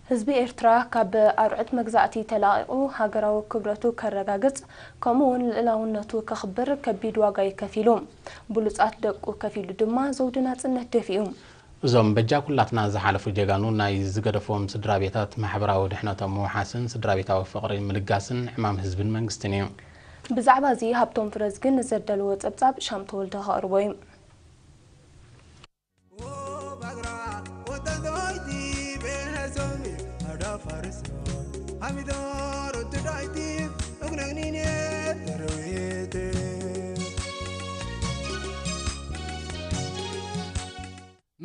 ህዝቢ ኤርትራ ካብ ኣርዑት መግዛእቲ ተላቒቑ ሃገራዊ ክብረቱ ከረጋግጽ፣ ከምኡ እውን ልእላውነቱ ከኽብር ከቢድ ዋጋ እዩ ከፊሉ። ብሉጻት ደቁ ከፊሉ ድማ ዘውዲ ናጽነት ደፊኡ። እዞም በጃ ኩላትና ዝሓለፉ ጀጋኑ ናይ ዝገደፍዎም ስድራ ቤታት ማሕበራዊ ድሕነቶም ምውሓስን ስድራ ቤታዊ ፍቕሪ ምልጋስን ዕማም ህዝብን መንግስትን እዩ። ብዛዕባ እዚ ሃብቶም ፍረዝግን ንዘዳለዎ ጸብጻብ ሻም ተወልደ ከቕርቦ እዩ።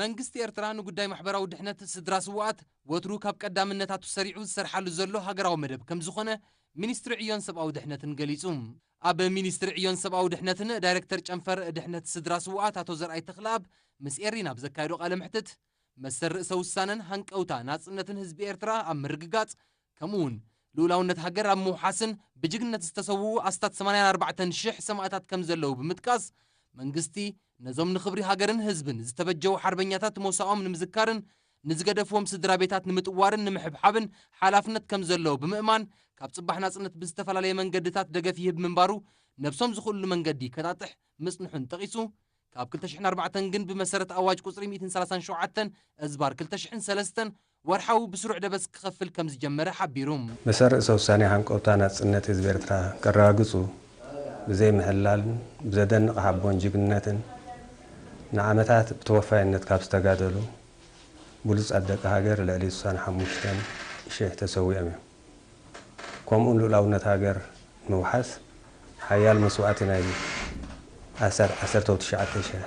መንግስቲ ኤርትራ ንጉዳይ ማሕበራዊ ድሕነት ስድራ ስውኣት ወትሩ ካብ ቀዳምነታቱ ሰሪዑ ዝሰርሓሉ ዘሎ ሃገራዊ መደብ ከም ዝኾነ ሚኒስትሪ ዕዮን ሰብኣዊ ድሕነትን ገሊጹ። ኣብ ሚኒስትሪ ዕዮን ሰብኣዊ ድሕነትን ዳይሬክተር ጨንፈር ድሕነት ስድራ ስውኣት ኣቶ ዘርኣይ ተኽለኣብ ምስ ኤሪና ኣብ ዘካየዶ ቃለ መሕትት፣ መሰል ርእሰ ውሳነን ሃንቀውታ ናጽነትን ህዝቢ ኤርትራ ኣብ ምርግጋጽ፣ ከምኡ እውን ልኡላውነት ሃገር ኣብ ምውሓስን ብጅግነት ዝተሰውኡ ኣስታት ሰማንያን ኣርባዕተን ሽሕ ሰማእታት ከም ዘለዉ ብምጥቃስ፣ መንግስቲ ነዞም ንኽብሪ ሃገርን ህዝብን ዝተበጀዉ ሓርበኛታት ሞሳኦም ንምዝካርን ንዝገደፍዎም ስድራ ቤታት ንምጥዋርን ንምሕብሓብን ሓላፍነት ከም ዘለዎ ብምእማን፣ ካብ ጽባሕ ናጽነት ብዝተፈላለየ መንገድታት ደገፍ ይህብ ምንባሩ፣ ነብሶም ዝኽእልሉ መንገዲ ከጣጥሕ ምጽንሑን ጠቒሱ፣ ካብ ክልተ ሽሕን ኣርባዕተን ግን ብመሰረት ኣዋጅ ቁጽሪ ሚእትን ሰላሳን ሸውዓተን እዝባር ክልተ ሽሕን ሰለስተን ወርሓዊ ብስሩዕ ደበስ ክኸፍል ከም ዝጀመረ ሓቢሩ። መሰል ርእሰ ውሳኔ ሃንቀውታ ናጽነት ህዝቢ ኤርትራ ከረጋግጹ ብዘይ ምሕላልን ብዘደንቕ ሓቦን ጅግንነትን ንዓመታት ብተወፋይነት ካብ ዝተጋደሉ ብሉጻት ደቂ ሃገር ልዕሊ ስሳን ሓሙሽተን ሽሕ ተሰዊኦም እዮም። ከምኡውን ልኡላውነት ሃገር ንምውሓስ ሓያል መስዋእቲ ናይ ኣስታት ዓሰርተ ትሽዓተ ሽሕ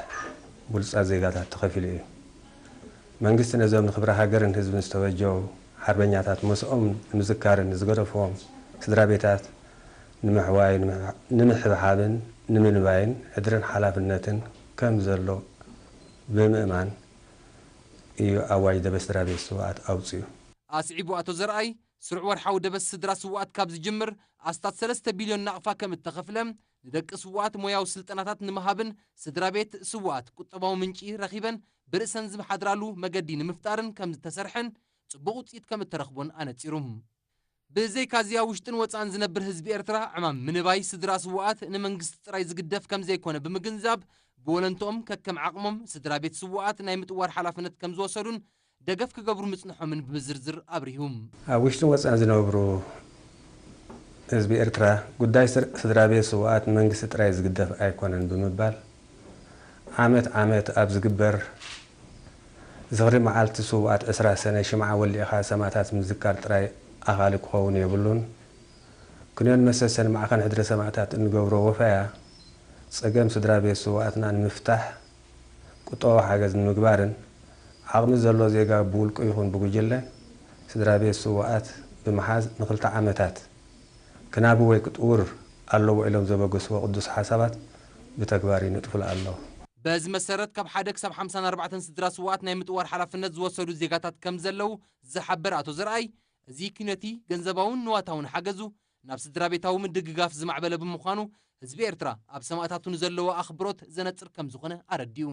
ብሉጻት ዜጋታት ተኸፊሉ እዩ። መንግስቲ ነዞም ንክብሪ ሃገርን ህዝብን ዝተበጀዉ ሓርበኛታት ሞስኦም ንምዝካርን ንዝገደፍዎም ስድራ ቤታት ንምሕዋይ፣ ንምሕ-፣ ንምሕብሓብን ንምንባይን ሕድርን ሓላፍነትን ከም ዘሎ ብምእማን እዩ ኣዋጅ ደበስ ስድራ ቤት ስውኣት ኣውጺኡ። ኣስዒቡ ኣቶ ዘርኣይ፣ ስሩዕ ወርሓዊ ደበስ ስድራ ስውኣት ካብ ዝጅምር ኣስታት ሰለስተ ቢልዮን ናቕፋ ከም እተኸፍለ፣ ንደቂ ስውኣት ሞያዊ ስልጠናታት ንምሃብን ስድራ ቤት ስውኣት ቁጠባዊ ምንጪ ረኺበን ብርእሰን ዝሓድራሉ መገዲ ንምፍጣርን ከም ዝተሰርሐን ጽቡቕ ውጽኢት ከም እተረኽቦን ኣነጺሩ። ብዘይካዚ ኣብ ውሽጥን ወጻእን ዝነብር ህዝቢ ኤርትራ ዕማም ምንባይ ስድራ ስውኣት ንመንግስቲ ጥራይ ዝግደፍ ከም ዘይኮነ ብምግንዛብ፣ ብወለንትኦም ከከም ዓቕሞም ስድራ ቤት ስውኣት ናይ ምጥዋር ሓላፍነት ከም ዝወሰዱን ደገፍ ክገብሩ ምጽንሖምን ብዝርዝር ኣብሪሁ። ኣብ ውሽጥን ወጻእን ዝነብሩ ህዝቢ ኤርትራ ጉዳይ ስር-፣ ስድራ ቤት ስውኣት ንመንግስቲ ጥራይ ዝግደፍ ኣይኮነን ብምባል፣ ዓመት ዓመት ኣብ ዝግበር ዝኽሪ መዓልቲ ስውኣት ዕስራ ሰነ ሽምዓ ወሊዕኻ ሰማእታት ምዝካር ጥራይ ኣኻሊ ክኸውን የብሉን። ክንዮን መሰሰን ማዕኸን ሕድሪ ሰማእታት እንገብሮ ወፈያ ጸገም ስድራ ቤት ስውኣትና ንምፍታሕ ቁጠባዊ ሓገዝ ንምግባርን ዓቕሚ ዘሎ ዜጋ ብውልቁ ይኹን ብጉጅለ ስድራ ቤት ስውኣት ብምሓዝ ንኽልተ ዓመታት ክናቢ ወይ ክጥውር ኣለዎ ኢሎም ዘበገስዎ ቅዱስ ሓሳባት ብተግባር ይነጥፉሉ ኣለዉ። በዚ መሰረት ካብ ሓደ ክሳብ ሓምሳን ኣርባዕተን ስድራ ስውኣት ናይ ምጥዋር ሓላፍነት ዝወሰዱ ዜጋታት ከም ዘለዉ ዝሓበር ኣቶ ዘርኣይ፣ እዚ ኪነቲ ገንዘባውን ንዋታውን ሓገዙ ናብ ስድራ ቤታዊ ምድግጋፍ ዝማዕበለ ብምዃኑ ህዝቢ ኤርትራ ኣብ ሰማእታቱ ንዘለዎ ኣኽብሮት ዘነጽር ከም ዝኾነ ኣረዲኡ።